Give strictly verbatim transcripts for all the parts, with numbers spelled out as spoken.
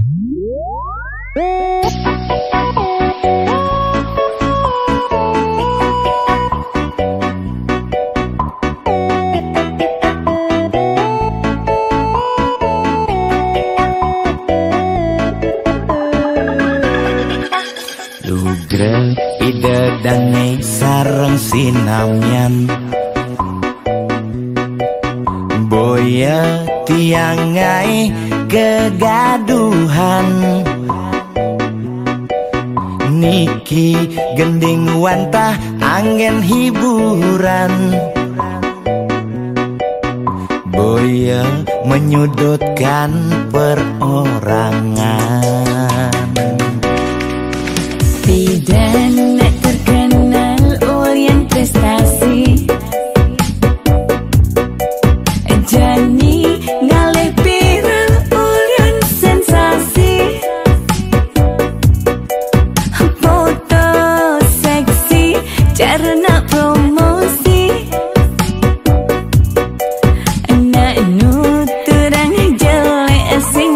Lugré Ida Dané sareng sinamian. Boya tiang ai kegaduhan. Niki gending wantah anggén hiburan. Boya menyudutkan perorangan. Bidan terkenal ulian prestasi. Jani ngalih pira ulian sensasi. Foto seksi cara nak promosi. Nak nuturang jelek sing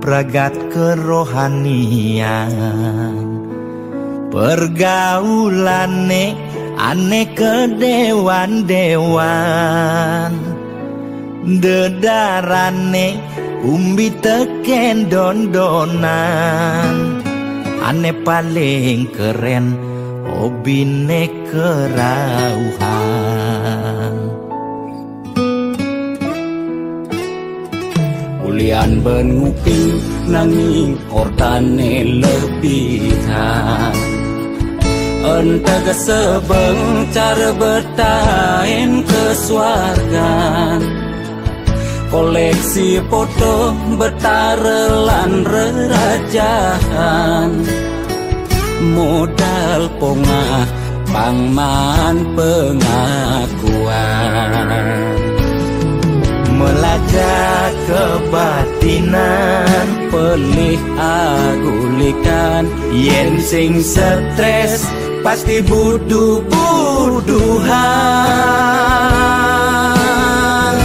Pragat kerohanian, pergaulane ane kedewan-dewan, dedarane umbi teken dondonan, ane paling keren obine kerauhan. Ulian ben nguping nanging ortane lebihan. Entega sebeng cara betain kesuargan. Koleksi foto betara lan rerajahan. Modal pongah pangman pengakuan. Melajah kebatinan, pelih agulikan. Yen sing stres, pasti buduh-buduhan.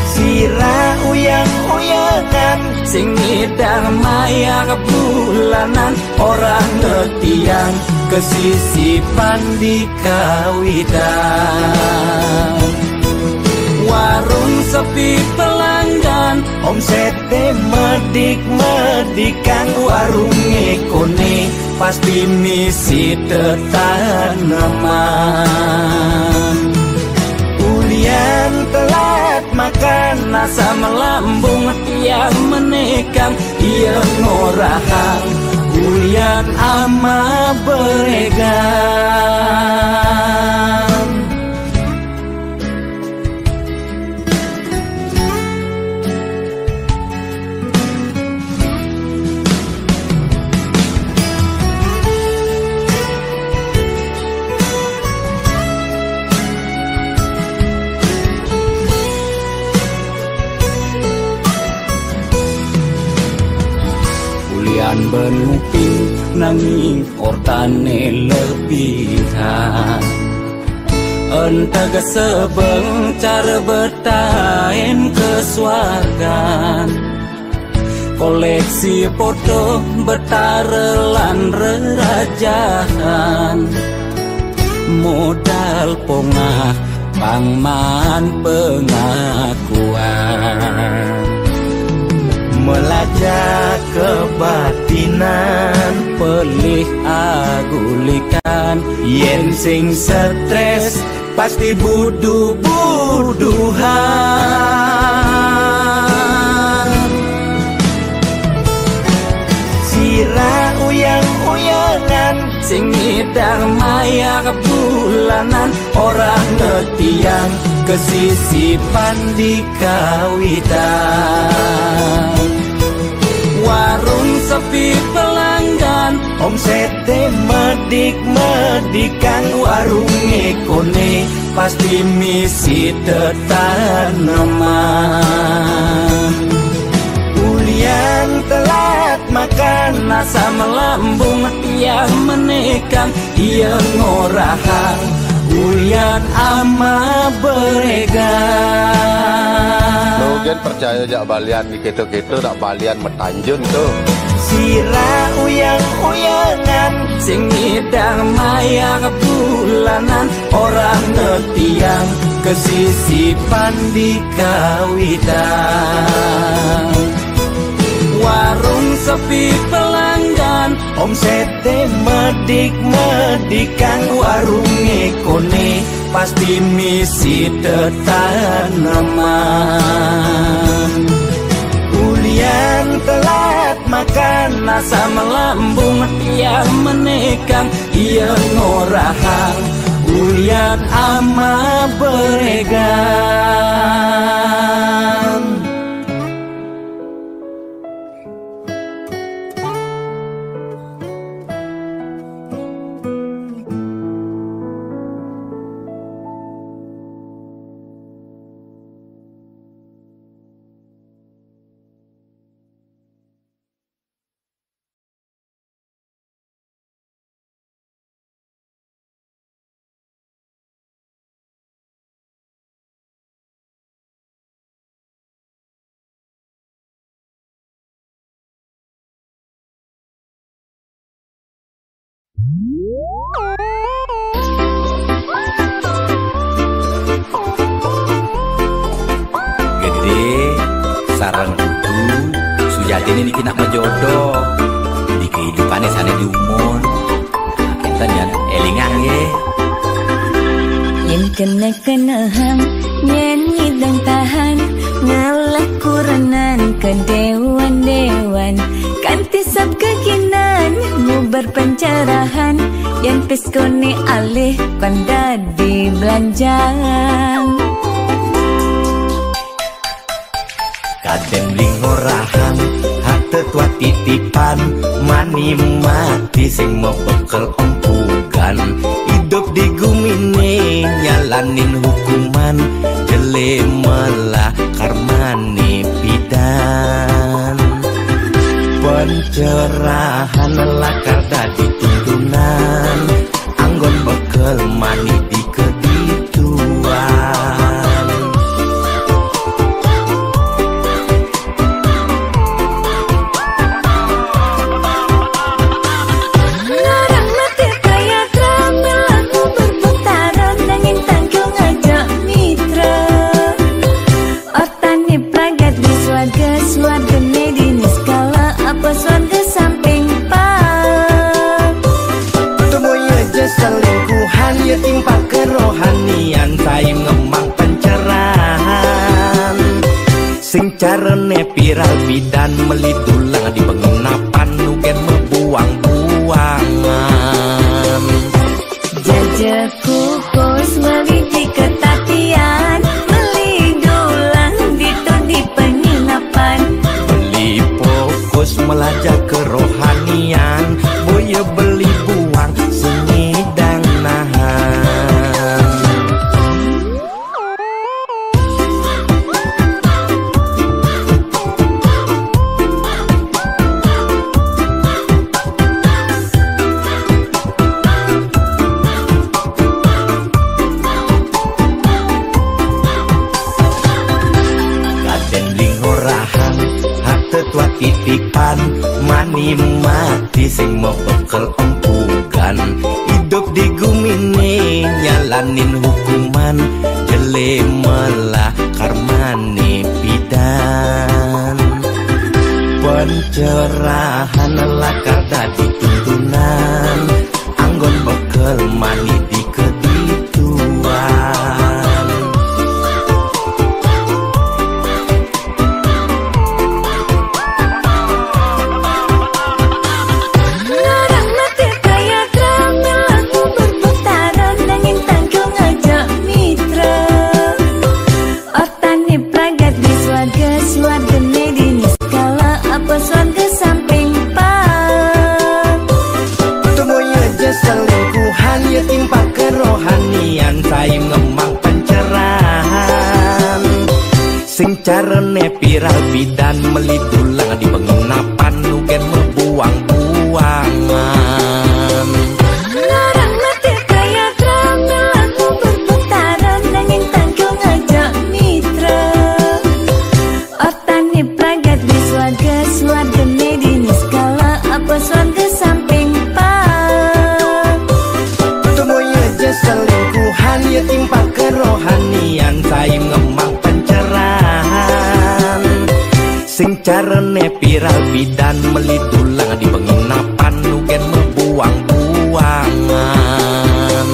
Sira uyang-uyangan, sing ngidang mayar bulanan, orang ngetiang kesisipan di kawitan. Warung sepi pelanggan, omsete medik-medikan, warung ngekone pasti misi tetaneman. Ulian telat makan, asam lambung tiang menekang, iya ngorahang ulian ama beregan. Ulian ben nguping nanging ortane lebihan. Entega sebeng cara betain kesuargan. Koleksi foto betara lan rerajahan. Modal pongah pangman pengakuan. Melajah kebatinan, pelih agulikan. Yen sing stres, pasti buduh-buduhan. Sira uyang-uyangan, sing ngidang mayar bulanan, orang ngetiang kesisipan di kawitan. Warung sepi pelanggan, omsete medik-medikan, warung ngekone pasti misi tetaneman. Ulian telat makan, asam lambung tiang menekang, iya ngorahang ulian ama beregan. Lo gen percaya jak balian di keto-keto, nak balian metanjun tu. Sira uyang-uyangan, sing ngidang mayar bulanan, orang ngetiang kesisipan di kawitan. Warung sepi pelanggan, omsete medik-medikan, warung ngekone pasti misi tetaneman. Ulian telat makan, asam lambung tiang menekang, iya ngorahang ulian ama beregan. Gedé sareng Udu, sujatiné niki nak majodoh. Di kehidupané sané dumun. Nah, kénten yén élingang nggih. Yén kena-kenahang, yén nyidang tahan, ngalah kurenan kadéwan-déwan. Kanti sab kekinan, nguber pencerahan, yén piskoné alih, kan dadi belanjang. Kadén beli ngorahang, harta tua titipan, mani mati sing mabekel empugan. Idup di guminé, nyalanin hukuman, jelé melah karmané pidan. Pencerahan lakar dadi tuntunan, anggon bekel mani di kedituan. Ngarang mati kaya drama lagu berputaran, nanging tangkil ngajak mitra. Ortané pragat di swarga, swargané di niskala, apa swarga samping pap. Temoy aja selingkuhan, ya timpak kerohanian, saim ngemang pencerahan. Sing carané piral pidan, meli dulang di penginapan, nu gén mabuang-buangan. Jaja kukus meli di ketatian, meli dulang ditu di penginapan. Beli fokus melajah kerohanian, boya beli buang sing nyidang nahan. Kadén beli ngorahang, harta tua titipan, mani mati sing mabekel empugan. Idup di guminé, nyalanin hukuman, jelé melah karmané pidan. Pencerahan lakar dadi tuntunan, anggon bekel mani di kedituan. Ngarang mati kaya drama lagu berputaran, nanging tangkil ngajak mitra. Ortané pragat di swarga, swargané di niskala, apa swarga samping pap. Temoy aja selingkuhan, ya timpak kerohanian, saim ngemang pencerahan. Sing carané piral pidan, meli dulang di penginapan, nu gén mabuang-buangan. Ngarang mati kaya drama lagu berputaran, nanging tangkil ngajak mitra. Ortané pragat di swarga, swargané di niskala, apa swarga samping pap. Temoy aja selingkuhan, ya timpak kerohanian, saim ngemang pencerahan. Sing carané piral pidan, meli dulang di penginapan, nu gén mabuang-buangan.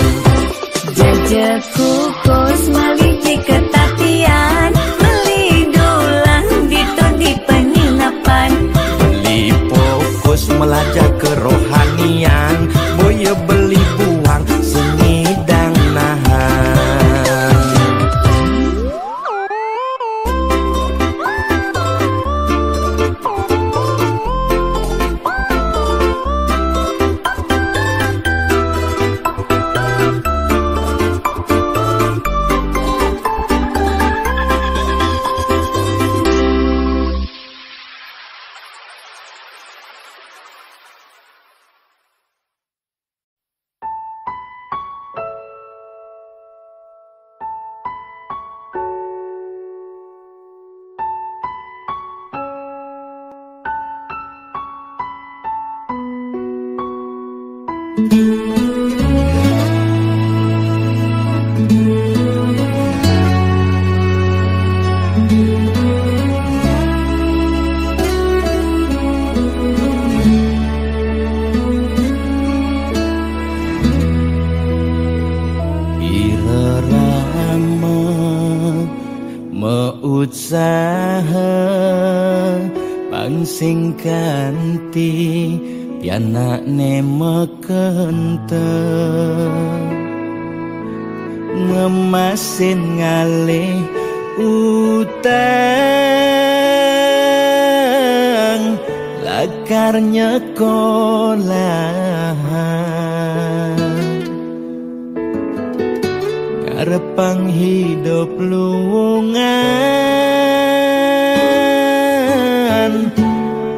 Jaja kukus meli di ketatian, meli dulang ditu di penginapan. Beli fokus melajah kerohanian, boya beli buang sing nyidang nahan. Irama meusaha pang sing kanti, pianakne mekenta ngemasin ngalih utang, lakar nyekolahan, ngarepang hidup luungan,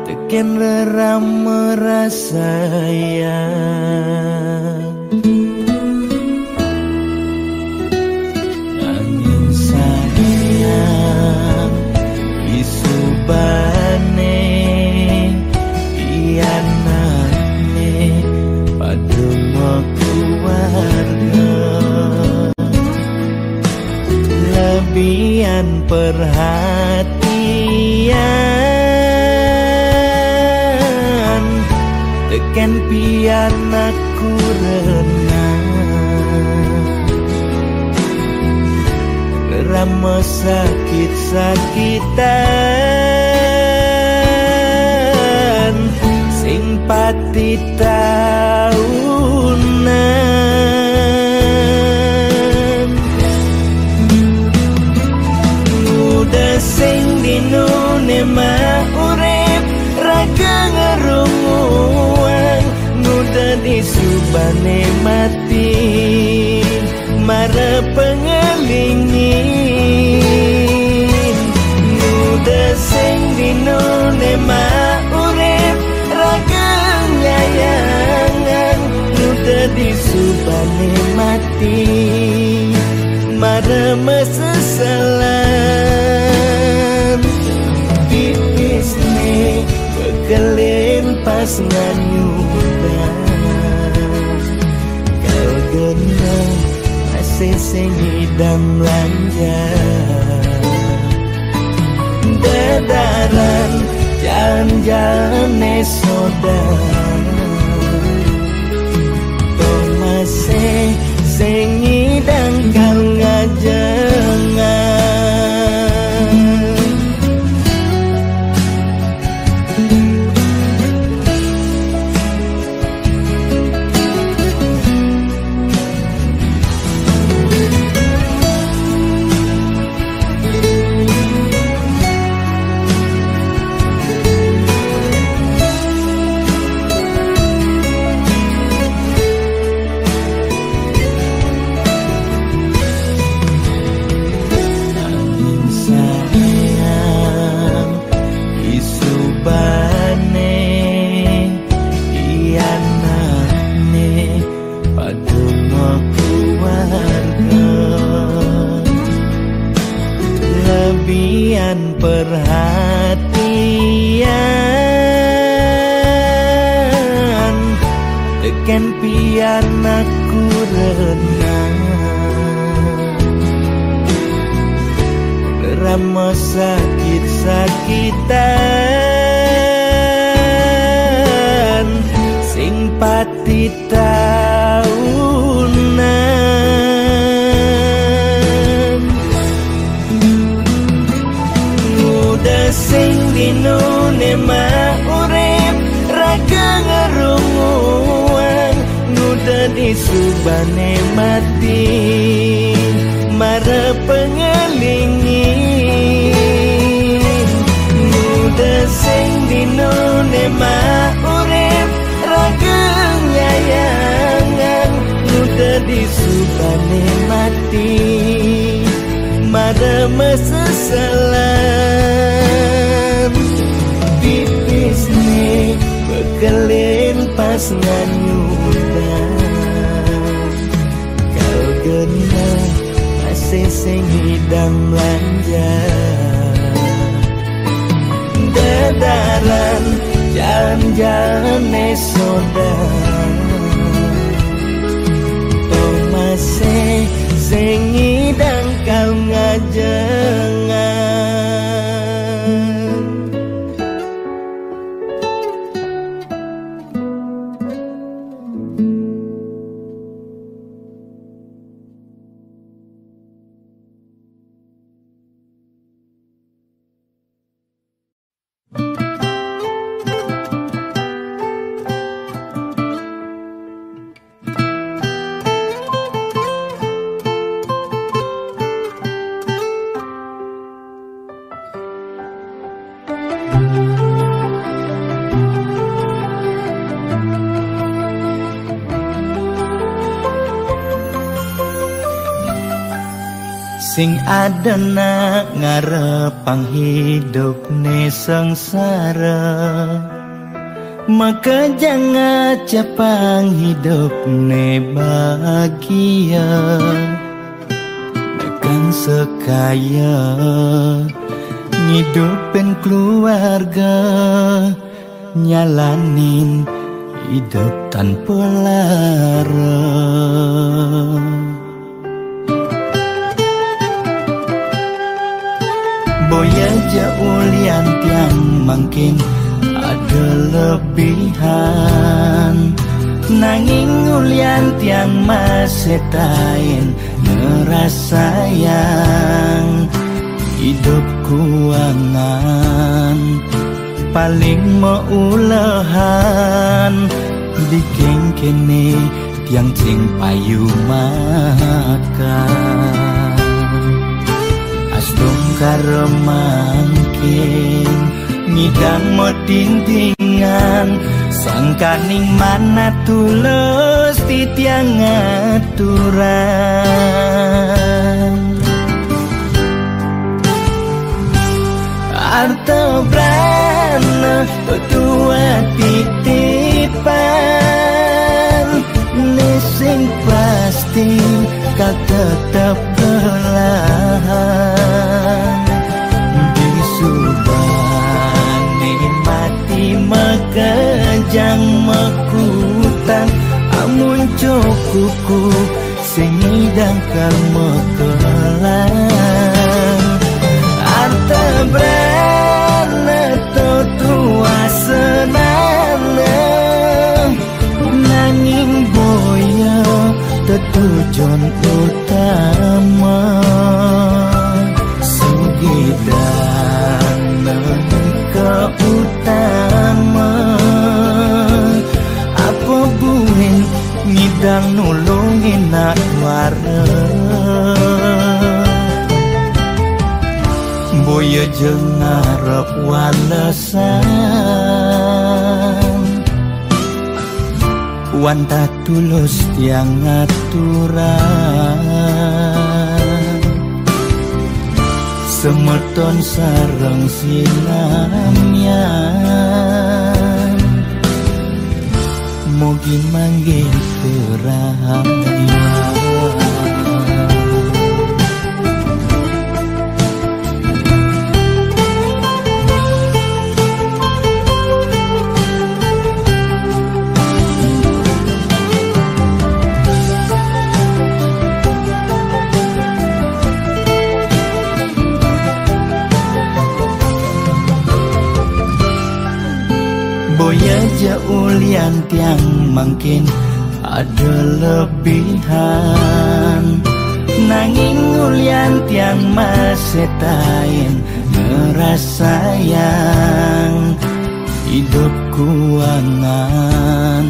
teken rerama rasayang. Nanging sayang, isubane pianakne padha makeluarga. Lebihan perhatian teken pianakku renang. Rama sakit-sakitan sing pati taunan. Nguda sing dinune mak urip, raga ngerunguang, nguda disubane mati, mara pengelingin. Nguda sing dinune mak urip, raga nyayangan, nguda disubane mati, mara mesesalan. Tipisne bekelin pas nganyuda, kal genah masih sing idam lanja. Dedaran jan-jane soda, to masih sing idang kal ngajengan. Nanging sayang, isubane pianakne padha makeluarga. Lebihan perhatian teken pianakku renang. Rama sakit-sakitan sing pati taunan. Nguda sing dinune mak urip, raga ngerunguang, nguda disubane mati, mara pengelingin. Nguda sing dinune mak urip, raga nyayangan, nguda disubane mati, mara mesesalan. Tipisne bekelin pas nganyuda, kal genah masih sing idam lanja. Dedaran jan-jane soda, Sing ada nak ngarepang hidup ne sengsara, maka jangan capang hidup ne bahagia. Kan sekaya ngidupin keluarga, nyalanin hidup tanpa lara. Boya ja ulian tiang mangkin ada lebihan, nanging ulian tiang masih tain ngerasayang hidup kuangan. Paling meulehan di kengkene tiang cing payu makan. Asdong karemangkin ngidang metindingan, sangkaning manat tulus titiang aturan. Arta brana tua titipan, ne sing pasti kal tetep belahan. Di suba ne mati makejang makutang, amun cukuku sing ngidang kal mekelang. Arta brana tetuasenana, nanging boya tetujon utama. Sugidana ke utama, apa buin ngidang nulungin nak wara. Boya ja ngarep walesan, wantah tulus tiang ngaturan. Semeton sareng sinamian, mugi manggih kerahayuan. Boya ja ulian tiang mangkin ada lebihan, nanging ulian tiang masih tain ngerasayang hidup kuangan.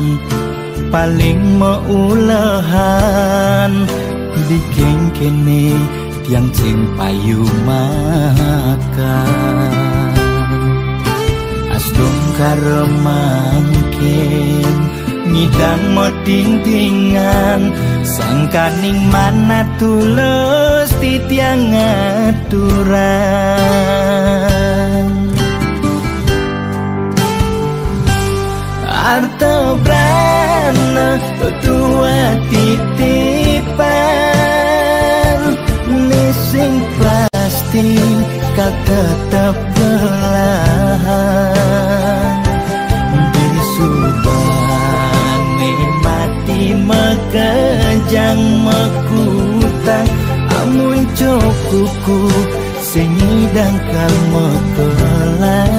Paling meulehan di kengkene tiang cing payu makan. Asdong karemangkin ngidang metindingan, sangkaning manat tulus titiang aturan. Arta brana tua titipan, ne sing pasti kal tetep belahan. Di suba ne mati makejang makutang, amun cukuku sing ngidang kal mekelang.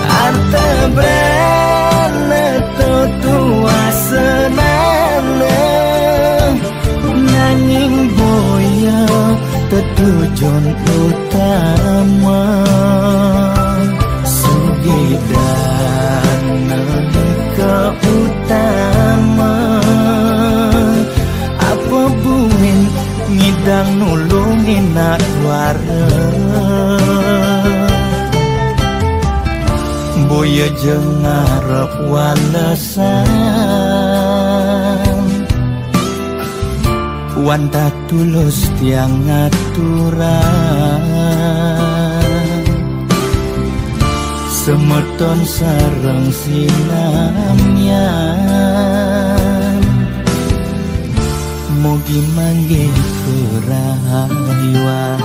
Arta brana tetuasenana, nanging boya tetujon utama. Sugidana ke utama, apa buin ngidang nulungin nak wara. Boya ja ngarep walesan, Pantah tulus tiang ngaturang, semeton sareng sinamian, mugi manggih karahayuan.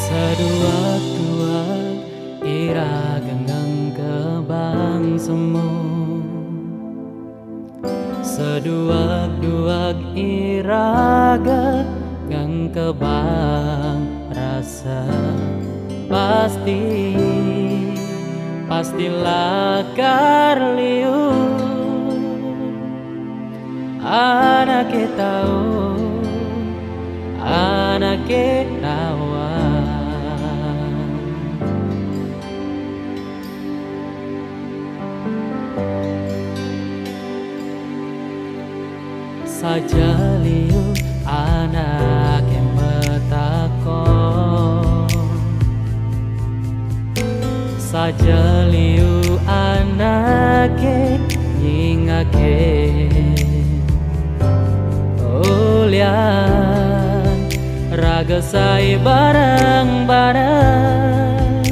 Saduag-duag ira genggeng kebang semu. Saduag-duag iraga ngangkebang rasa, pasti, pasti lakar liu. Anake tau, anake nawang. Saja liu anake matakon, saja liu anake nyingake. Ulian raga sai bareng-bareng,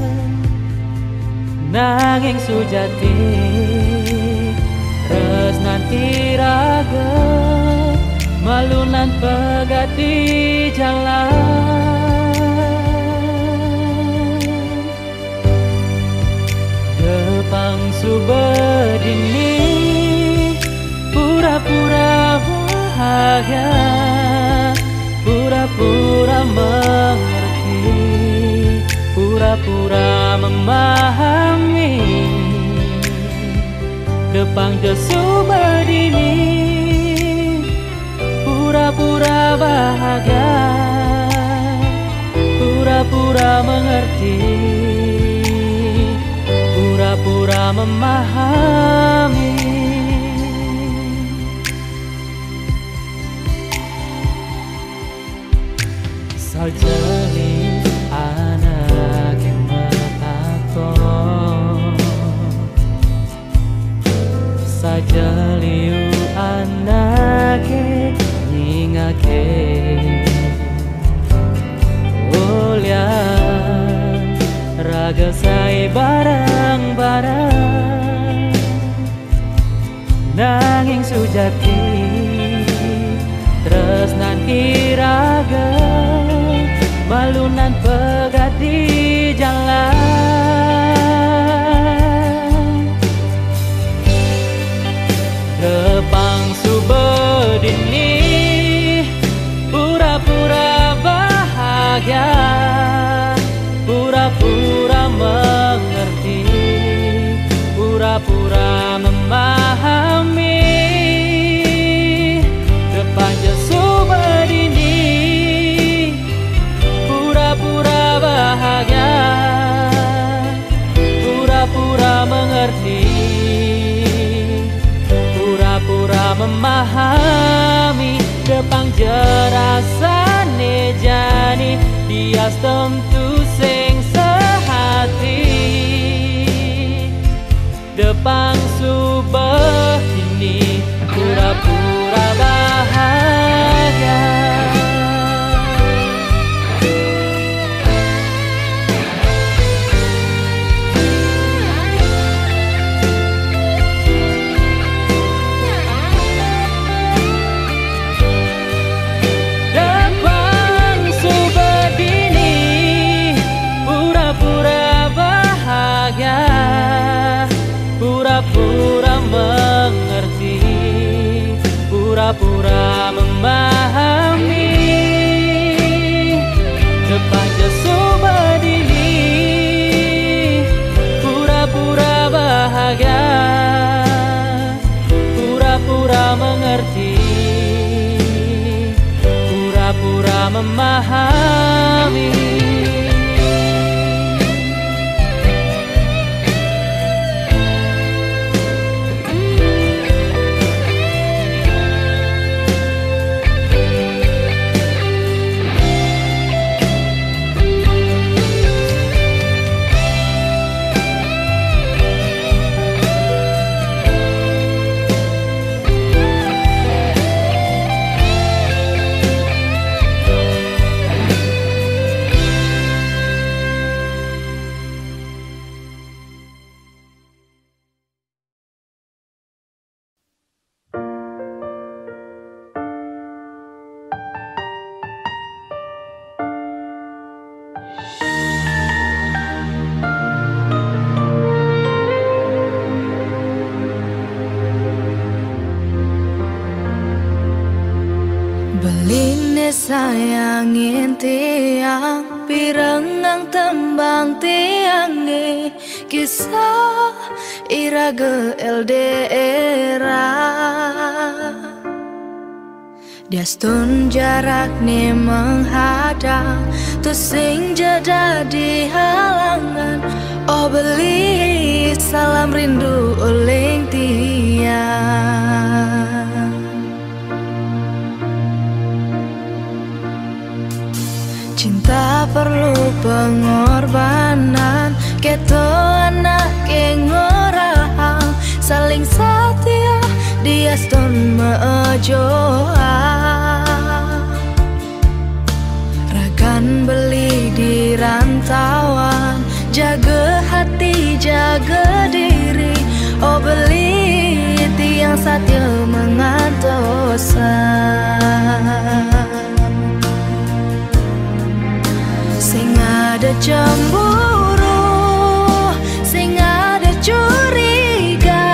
nanging sujati tresnan iraga malunan pegat di jalan. Depang suba dini pura-pura bahagia, pura-pura mengerti, pura-pura memahami. Depang ja suba dini pura-pura bahagia, pura-pura mengerti, pura-pura memahami. Saja liu anake matakon, saja liu anake nyingake. Ulian raga sai bareng-bareng, nanging sujati tresnan iraga malunan pegat di jalan. Depang suba dini pura-pura bahagia, pura-pura mengerti, pura-pura memahami. Depang ja suba dini pura-pura bahagia, pura-pura mengerti, pura-pura memahami. Depang ja rasane jani bias tentu sing sehati. Depang suba dini pura-pura bahagia. Depang suba dini pura-pura bahagia, pura-pura mengerti, Pura-pura mengerti, pura-pura memahami. Beline sayangin tiang, pirengang tembang tiang ni, kisah iraga L D R. Diastun jarak ne menghadang, tusing ja dadi halangan. Oh beli, salam rindu uling tiang. Cinta perlu pengorbanan, keto anak ke ngorahang, saling satia, diastun meojoa. Ragan beli di rantauan, jaga hati, jaga diri. Oh beli, tiang satia mengantosan. Sing ada cemburu, sing ada curiga,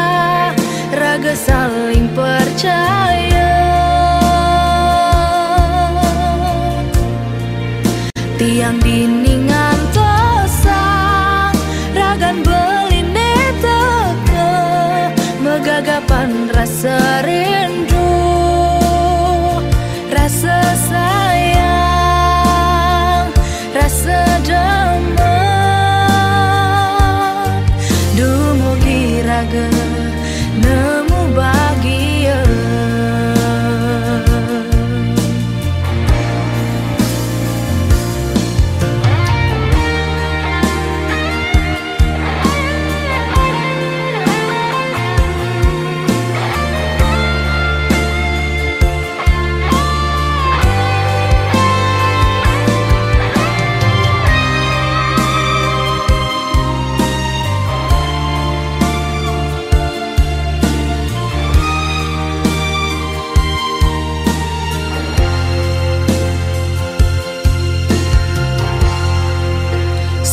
raga saling percaya. Tiang dini ngantosang, ragan beline teka, megagapan rasa rindu, rasa sayang, rasa demen. Dumugi raga nemu bahagia.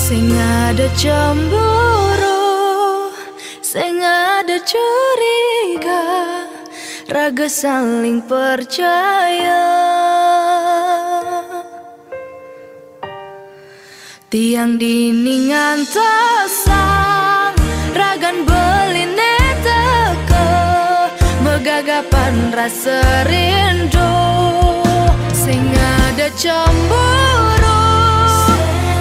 Sing ada cemburu, sing ada curiga, raga saling percaya. Tiang dini ngantosang, ragan beline teka, megagapan rasa rindu. Sing ada cemburu,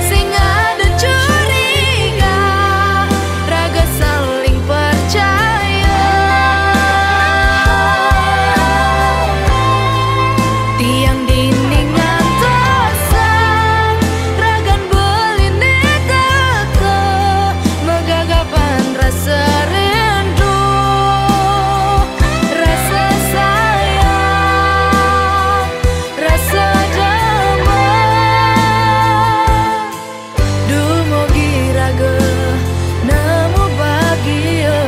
sing ada curiga, raga saling percaya. Tiang dini ngantosang, ragan beline teka, megagapan rasa rindu, rasa sayang, rasa demen. Dumugi raga nemu bahagia.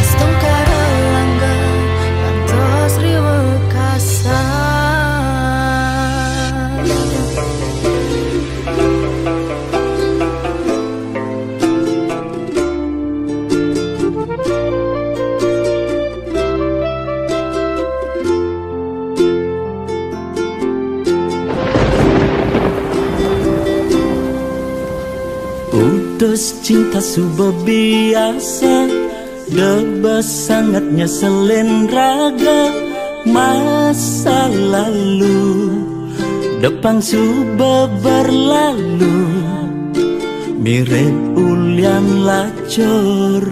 Astungkara langgam ngantos riweuh kasar. Putus cinta suba biasa, Lebih sangat nyeselin raga masa lalu, depan suba berlalu, mirip ulian lacur,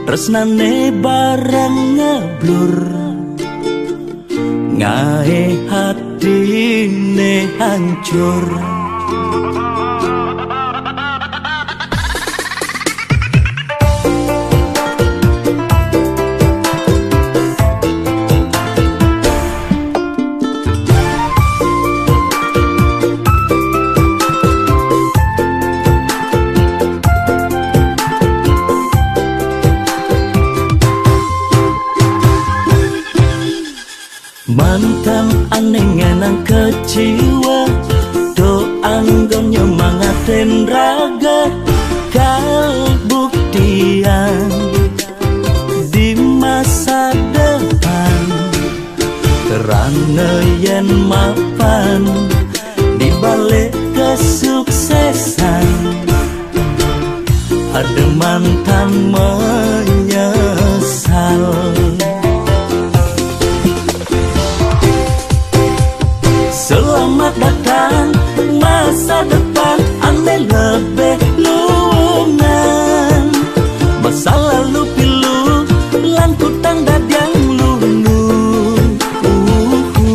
tresnane bareng ngeblur, ngae hatine hancur. Mantan ane ngenang keciwa, do anggo nyemangatin raga, kal buktian di masa depan. Kerana yen mapan di balik kesuksesan, ada mantan menyesal. Selamat datang masa depan ane lebih luungan. Masa lalu pilu lan kutang dadiang lunu. Uhu.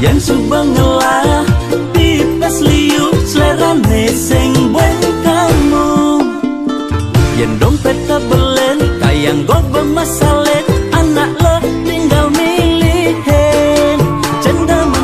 Yen suba ngelah pipes liu, selerane sing buen kamu. Yen dompet tebelen, kayang gobe masalit, anak lo tinggal milihin, cendemenen.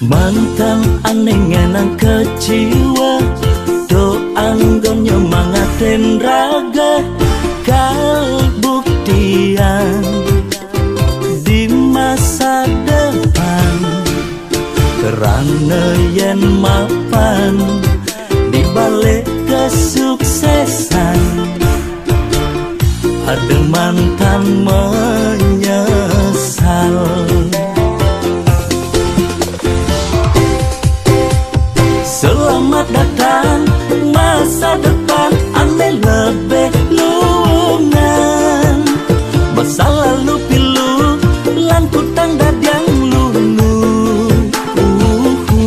Mantan ane ngenang keciwa, do anggo nyemangatin raga, kal buktian di masa depan. Kerana yen mapan di balik kesuksesan, ada mantan menyesal. Selamat datang masa depan ane lebih luungan. Masa lalu pilu lan kutang dadiang lunu. Uhu.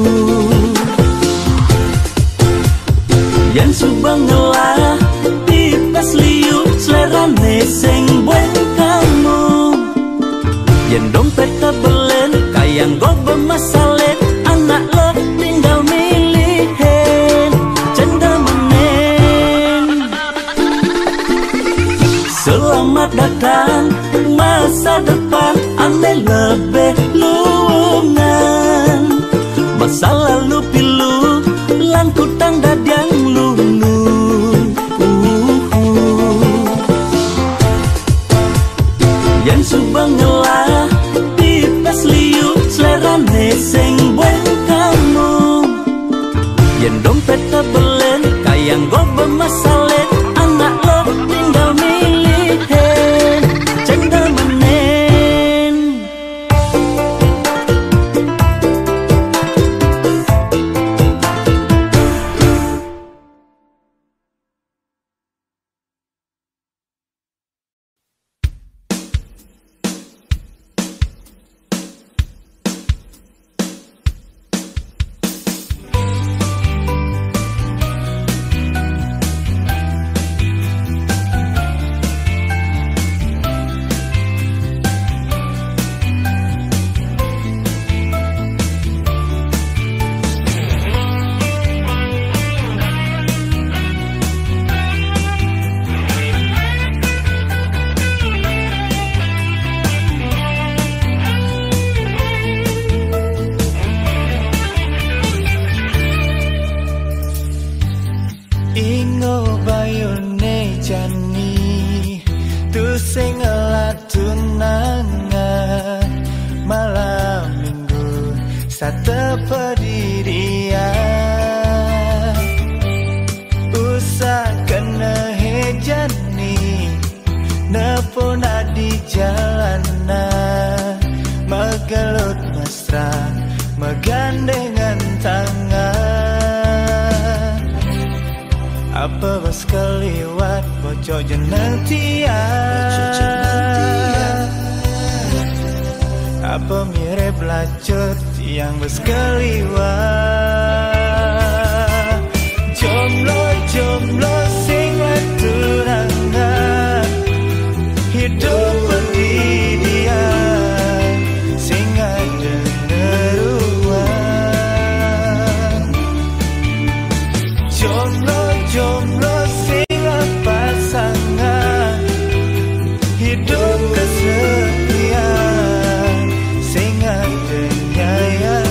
Yen suba ngelah pipes liu, selerane sing buen kamu. Yen dompet tebelen, kayang gobe masalit, anak lo tinggal milihin, cendemenen. Selamat datang masa depan ane lebih luungan. Masa lalu pilu lan kutang dadiang lunu. Uhu. Yen suba ngelah pipes liu, selerane sing buen kamu. Yen dompet tebelen, kayang gobe masalit, anak lo tinggal milihin, cendemenen. Sekeliwat bocok jeneng tiang. Apa mirip lacur tiang bersekeliwat? Jomblo-jomblo sing tunangan, hidup pendidian sing ada neruan. Jomblo-jomblo sing pasangan, hidup kesetiaan sing ada nyayangan.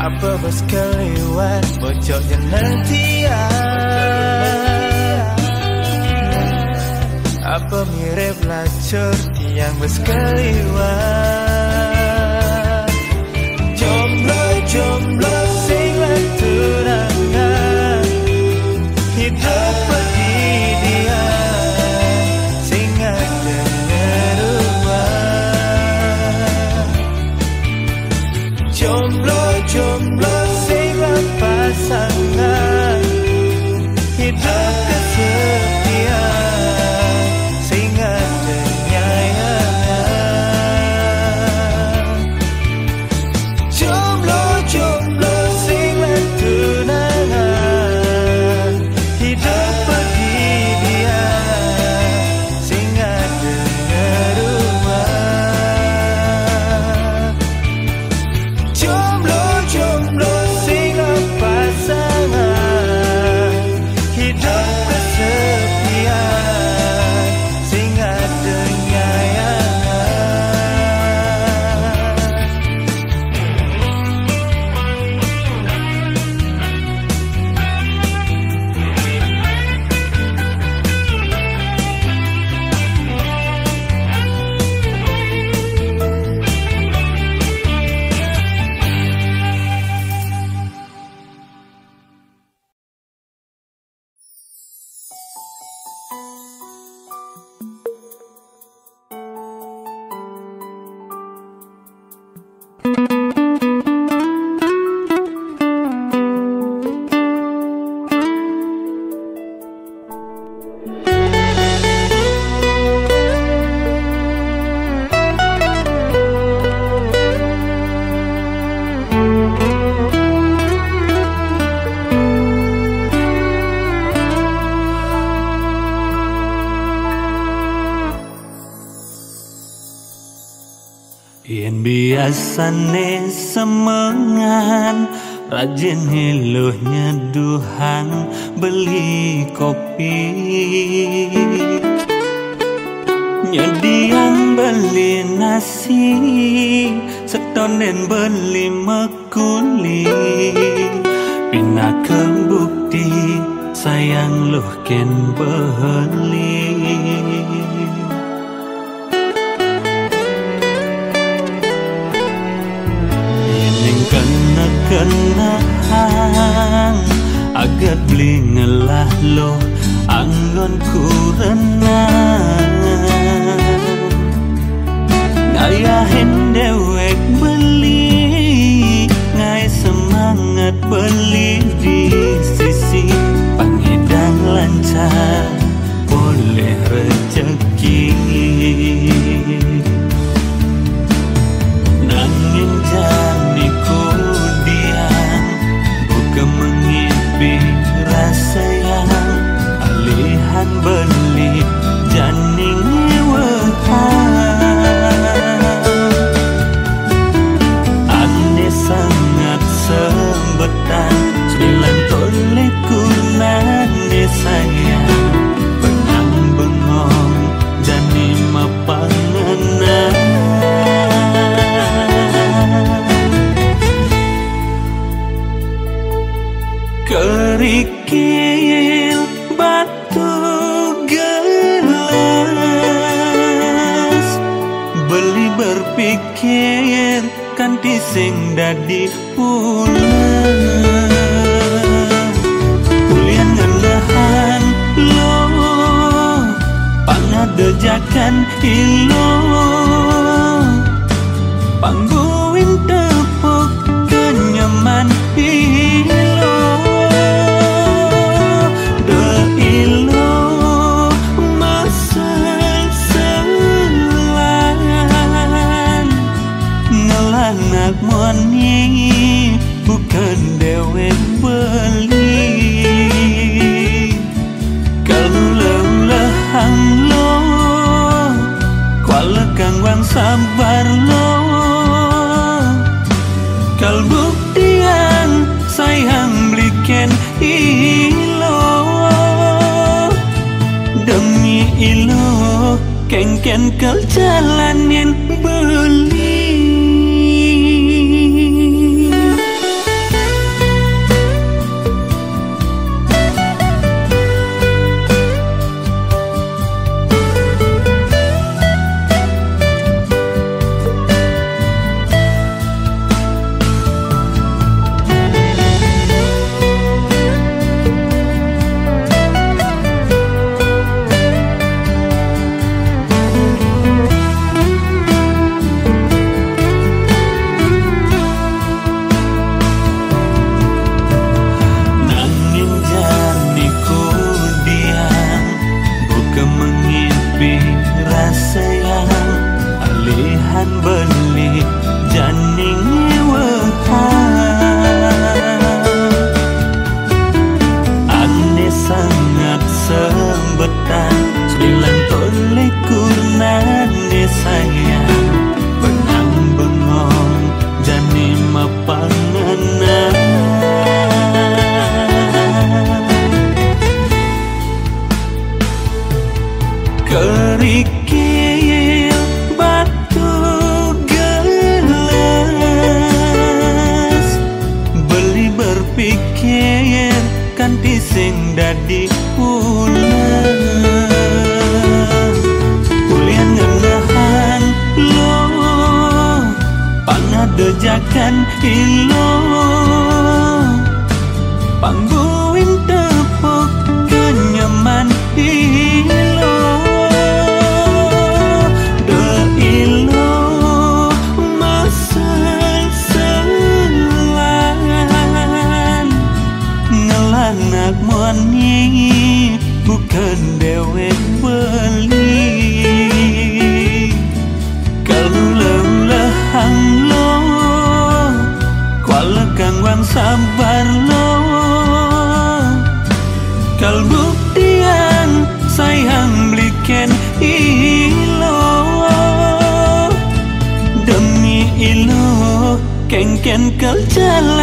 Apa bos keliwat bocok jeneng tiang? Apa mirip lacur tiang bos keliwat? Jomblo-jomblo sing tunangan, hidup pendidian sing ada neruan. Jomblo-jomblo sing pasangan, hidup kesetiaan sing ada nyayangan. Jomblo-jomblo sing tunangan, hidup pendidian sing ada neruan. Jomblo-jomblo sing pasangan, hidup kesetiaan sing ada nyayangan. Yen biasane semengan, rajin ngiluh nyeduhang beli kopi, nyediang beli nasi, setonden beli mekuli, pinaka bukti sayang luh ken beli. Ning kena-kenahang agat beli ngelah lo anggon kurenang. Ngayahin dewek beli, ngai semangat beli di sisi pangidang lancar boleh rezeki. Nanging jani kudian buka mengipi rasa yang alihan beli jani ngewehan. Ane sangat sebetan sembilan toleh kunane sayang, benang bengong jani mapanganan. sing dadi pula. Ulian ngendehan lo, pangadejakan ilo, pangguing tepuk kenyaman ilo. De ilo masal-salan ngelanak moni bukan dewek beli. Kalau lelehang lo, kuala kang wang sabar lo. Kal buktian sayang beliken ilo. Demi ilo, kengken kal jalanin beli. Nanging jani ku diang, buka mengipi rasa yang alihan beli jani ngewehan. Ane sangat sebetan, sembilan tolikur nane sayang, benang bengong jani mapanganan. Kerikil batu gelas, beli berpikir kanti sing dadi pula. Ulian ngendehan lo, pangadejakan ilo, pangguing tepuk kenyaman ilo. De ilo masal-salan ngelanak moni bukan dewek beli. Kalau lelehang lo, kuala kang wang sabar lo. Kal buktian sayang beliken ilo. Demi ilo, kengken kal jalan